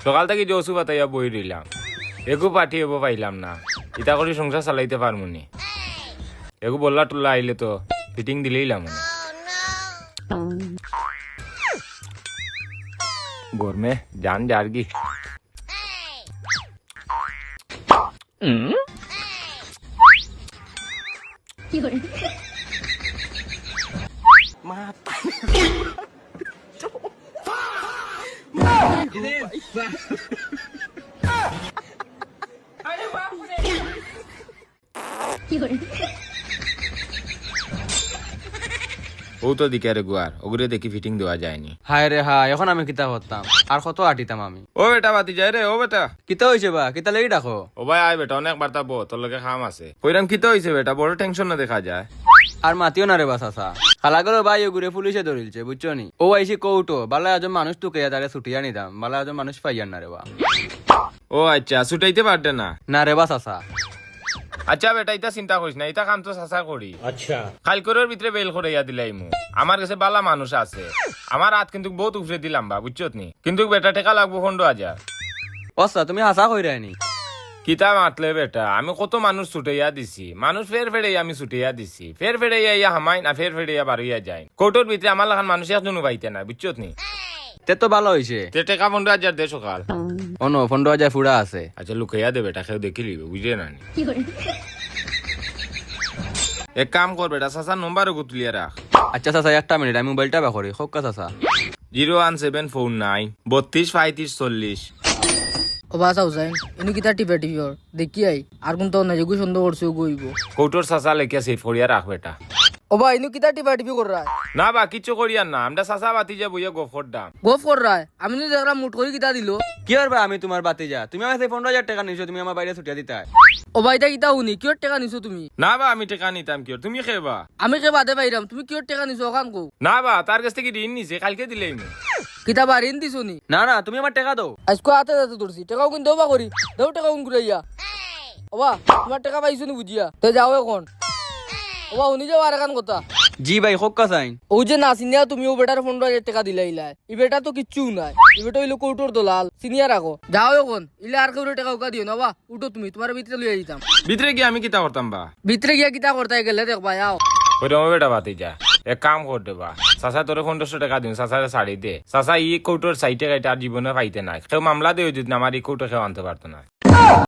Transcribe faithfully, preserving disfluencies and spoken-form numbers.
সকাল থাকি জসু বাতাইয়া বই রইলাম, একু পার্টি এবো পাইলাম না। ইতা করি সংসার চালাইতে পারমুনি? একু বল্লা টুল্লা আইলে তো ফিটিং দিলাইলাম। গরমে জান যারগি। ও তো দিকে রে গুয়ার, ওগুরে দেখি ফিটিং দেওয়া যায়নি। হায় রে হায়, এখন আমি কিতা করতাম? আর কত আটিতাম আমি? ও বেটা, বাতি যায় রে, ও বেটা। কিতা অইছে বা? কিতা লাগি ডাকো? ও ভাই, আয় বেটা, অনেক বার্তা বো, তোর লগে কাম আছে। কইরাম, কিতা অইছে বেটা? বড় টেনশন না দেখা যায়। আর মাতিও না রে বা চাচা। কালা গেলো ভাই, ওগুরে পুলিশে ধরিলছে, বুঝছো নি? ও আইছি কোর্টো, বালা আজম মানুষ তুকাইয়া তারে ছুটিয়া নিতাম, বালা আজম মানুষ পাইয়ার না রে বা। ও আচ্ছা, ছুটাইতে পারতে না? না রে বা চাচা। আচ্ছা বেটা, ইতা চিন্তা করিস না, ইতা কাম তো চাচা করি। আচ্ছা। কাইলকরর ভিতরে বেইল করাইয়া দিলাইমু। আমার গেছে বালা মানুষ আছে। আমার আত কিন্তু বউত উপরেদি লাম্বা, বুঝছত নি? কিন্তু বেটা, টেকা লাগবো পনরো হাজার। ও চাচা, তুমি হাছা কইরায় নি? কিতা মাতলে বেটা, আমি কত মানুষ ছুটাইয়া দিছি, মানুষ ফের ফেরাইয়া আমি ছুটাইয়া দিছি, ফের ফেরাইয়া ইয়া হামাইন, না ফের ফেরাইয়া বারইয়া যাইন। কোর্টর ভিতরে আমার লাখান মানুষ একজনও পাইতে নায়, বুঝছত নি? তে তো বালা অইছে। তে টেকা পনরো হাজার দে সকাল। অনো পনরো হাজার ফুড়া আছে। আচ্ছা, লুকাইয়া দে বেটা, কেউ দেখিলিবো, বুঝরে না নি? এক কাম কর বেটা, চাচার নম্বর ওগু তুলিয়া রাখ। আচ্ছা চাচা, একটা মিনিট, আমি মোবাইলটা বার করি। কউক্কা চাচা। Zero one seven four nine বত্রিশ পঁয়ত্রিশ চল্লিশ। ও বা চাচা হুসাইন, ইনো কিতা টিপা টিপি অর? দেখি আই, আর কুনটাও নাই, যেগু সন্দেহ করছি ওগু অইবো। কোর্টর চাচা লেখিয়া সেভ করিয়া রাখ বেটা। ও বা, ইনো কিতা টিপা টিপি কররায়? না বা, কিচ্ছু করিয়ার না, আমরা চাচা বাতিজা বইয়া গফ কররাম। গফ কররায়? আমি নু দেখরাম মুট করি কিতা দিলো। কিওর বা আমি তুমার বাতিজা? তুমি আমার থাকি পনরো হাজার টেকা নিছো, তুমি আমার বাইরে ছুটিয়া দিতায়। ও বা, ইতা কিতা হুনি, কিওর টেকা নিছো তুমি? না বা, আমি টেকা নিতাম কিওর? তুমি কে বা? আমি কে বাদে পাইরাম, তুমি কিওর টেকা নিছো অখান কও। না বা, তার গেছ থাকি ঋণ নিছি, কাইলকে দিলাইমু। কিতা বা, ঋণ দিছো নি? না না, তুমি আমার টেকা দেও। আইজকু আতে যাতে ধরছি, টেকাগুন দেও বা করি, দেও টেকাগুন ঘুরাইয়া। ও বা, তুমার টেকা পাইছো নি বুঝিয়া? তে যাও অখন। ও বা, হুনি যাও আরেকখান কথা। জি ভাই, কউক্কা চাইন। অউ যে না চিনিয়া তুমি অউ বেটারে পনরো হাজার টেকা দিলাইলায়, ই বেটা তো কিচ্ছুউ নায়, ই বেটা অইলো কোর্টর দলাল, চিনিয়া রাখো। যাও অখন, ইলা আর কেউরে টেকা উকা দিও না বা। উঠো তুমি, তুমারে ভিতরে লইয়া দিতাম। ভিতরে গিয়া আমি কিতা করতাম বা? ভিতরে গিয়া কিতা করতায় গেলে দেখবায়, আও। কইরাম ও বেটা বাতিজা, এক কাম কর দে বা। চাচা তোরে পনরোশো টেকা দিমু, চাচারে ছাড়ি দে। চাচা ই কোর্টর চাইর টেকা ইটা আর জীবনে পাইতে নায়। কেউ মামলা দেও যুদি না, আমার ই কোর্টো কেউ আনতে পারতো নায়।